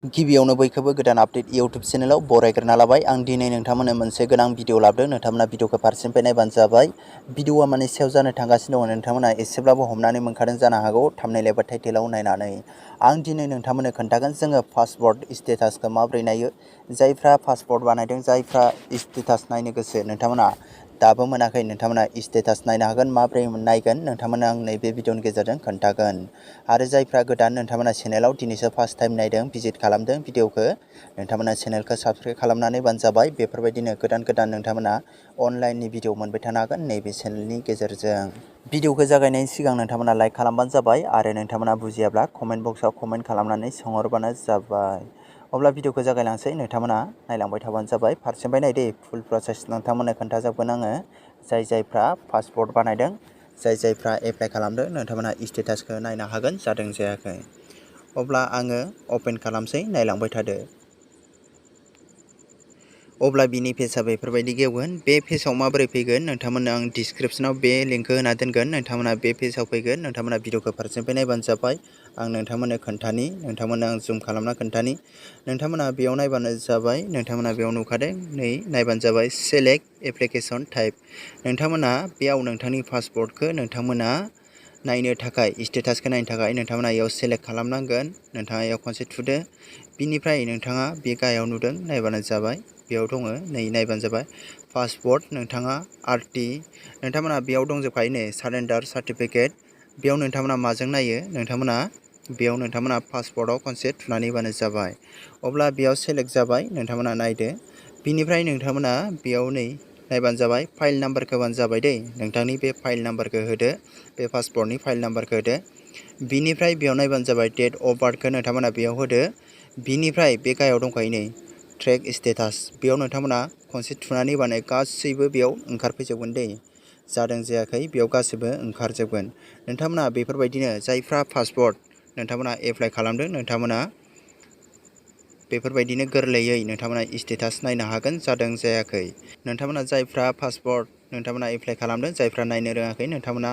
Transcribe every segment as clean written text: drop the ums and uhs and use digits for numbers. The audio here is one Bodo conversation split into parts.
गिबियावनो बयखौबो गोदान आपडेट इउट्यूब चेनेलाव बरायग्रोना लाबाय। आं दिनै नोंथांमोननो मोनसे गोनां भिडिअ लाबोदों। नोंथांमोना भिडिअखौ फारसेनिफ्राय नायबानो जाबाय। भिडिअआ माने सेव जानो थांगासिनो दङ। नोंथांमोना एसेब्लाबो हमनानै मोनखादों जानो हागौ थाम्बनेइल एबा टाइटेलाव नायनानै। आं दिनै नोंथांमोननो खोन्थागोन जोङो पासवर्ड स्टेटासखौ माबोरै नायो। जायफ्रा पासवर्ड बानायदों, जायफ्रा स्टेटास नायनो गोसो, नोंथांमोना दाबो मोनाखै, नोंथांमोना स्टेटास नायनो हागोन। माबोरै नायगोन नोंथांमोना आं नैबे भिडिअनि गेजेरजों खोन्थागोन। आरो जायफ्रा गोदान, नोंथांमोना चेनेलाव दिनैसो फार्स्ट टाइम नायदों, भिजिट खालामदों भिडिअखौ, नोंथांमोना चेनेलखौ साबस्क्राइब खालामनानै बानो जाबाय। बेफोरबायदिनो गोदान गोदान नोंथांमोना अनलाइननि भिडिअ मोनबाय थानो हागोन नैबे चेनेलनि गेजेरजों। भिडिअखौ जागायनायनि सिगां नोंथांमोना लाइक खालामबानो जाबाय आरो नोंथांमोना बुजियाब्ला कमेन्ट बक्सआव कमेन्ट खालामनानै सोंहरबानो जाबाय। अब्ला भिडिअखौ जागायलांसै, नोंथांमोना नायलांबाय थाबानो जाबाय। फारसेनिफ्राय नायदे, फुल प्रसेस नोंथांमोननो खोन्थाजोबगोन आङो। जायफ्रा पासवर्ड बानायदों, जायफ्रा एप्लाइ खालामदों, नोंथांमोना स्टेटासखौ नायनो हागोन जादों जायाखै। अब्ला आङो अपेन खालामसै, नायलांबाय थादो। अब्ला बिनि पेजआ बेफोरबायदि गेवगोन। बे पेजआव माबोरै फैगोन नोंथांमोननो आं डिसक्रिप्सनाव बे लिंकखौ होना दोनगोन। नोंथांमोना बे पेजआव फैगोन। नोंथांमोना भिडिअखौ फारसेनिफ्राय नायबानो जाबाय। आं नोंथांमोननो खोन्थानि, नोंथांमोननो आं जुम खालामना खोन्थानि। नोंथांमोना बेयाव नायबानो जाबाय। नोंथांमोना बेयाव नुखादों, नै नायबानो जाबाय सेलेक्ट एप्लिकेसन टाइप। नोंथांमोना बेयाव नोंथांनि पासवर्डखौ नोंथांमोना नायनो थाखाय, स्टेटासखौ नायनो थाखाय नोंथांमोना इयाव सेलेक्ट खालामनांगोन। नोंथाङा इयाव खनसे थुदो। बिनिफ्राय नोंथाङा बे गाहायाव नुदों, नायबानो जाबाय। बेयाव दङ, नै नायबानो जाबाय पासवर्ड। नोंथाङा आरटि, नोंथांमोना बेयाव दंजोबखायो नै सारेन्डार सार्टिफिकेट। बेयाव नोंथांमोना माजों नायो, नोंथांमोना बेयाव नोंथांमोना पासवर्डआव खनसे थुनानै होबानो जाबाय। अब्ला बेयाव सेलेक्ट जाबाय, नोंथांमोना नायदो। बिनिफ्राय नोंथांमोना बेयाव नै नायबानो जाबाय, फाइल नाम्बारखौ होबानो जाबाय दै। नोंथांनि बे फाइल नाम्बारखौ होदो, बे पासवर्डनि फाइल नाम्बारखौ होदो। बिनिफ्राय बेयाव नायबानो जाबाय डेट अफ बार्थखौ नोंथांमोना बेयाव होदो। बिनिफ्राय बे गाहायाव दंखायो नै ट्रेक स्टेटास, बेयाव नोंथांमोना खनसे थुनानै होबानो गासैबो बेयाव ओंखारफैजोबगोन दै। जादों जायाखै बेयाव गासैबो ओंखारजोबगोन। नोंथांमोना बेफोरबायदिनो जायफ्रा पासवर्ड नोंथांमोना एप्लाइ खालामदों, नोंथांमोना बेफोरबायदिनो गोरलैयै नोंथांमोना स्टेटास नायनो हागोन जादों जायाखै। नोंथांमोना जायफ्रा पासवर्ड नोंथांमोना एप्लाइ खालामदों, जायफ्रा नायनो रोङाखै, नोंथांमोना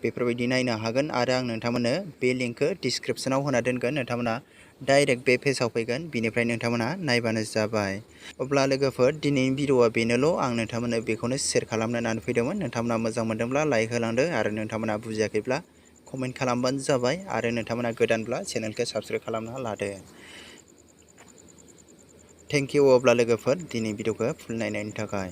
बेफोरबायदि नायनो हागोन। आरो आं नोंथांमोननो बे लिंकखौ डिसक्रिप्सनाव होना दोनगोन। नोंथांमोना डाइरेक्ट बे पेजआव फैगोन, बिनिफ्राय नोंथांमोना नायबानो जाबाय। अब्ला लोगोफोर, दिनैनि भिडिअआ बेनोल'। आं नोंथांमोननो बेखौनो शेयार खालामनो होननानै फैदोंमोन। नोंथांमोना मोजां मोनदोंब्ला लाइक होलांदो आरो नोंथांमोना बुजियाखैब्ला कमेन्ट खालामबानो जाबाय। आरो नोंथांमोना गोदानब्ला चेनेलखौ साबस्क्राइब खालामना लादो। Thank you. अब्ला लोगोफोर, दिनै भिडिअखौ फुल नायनायनि थाखाय।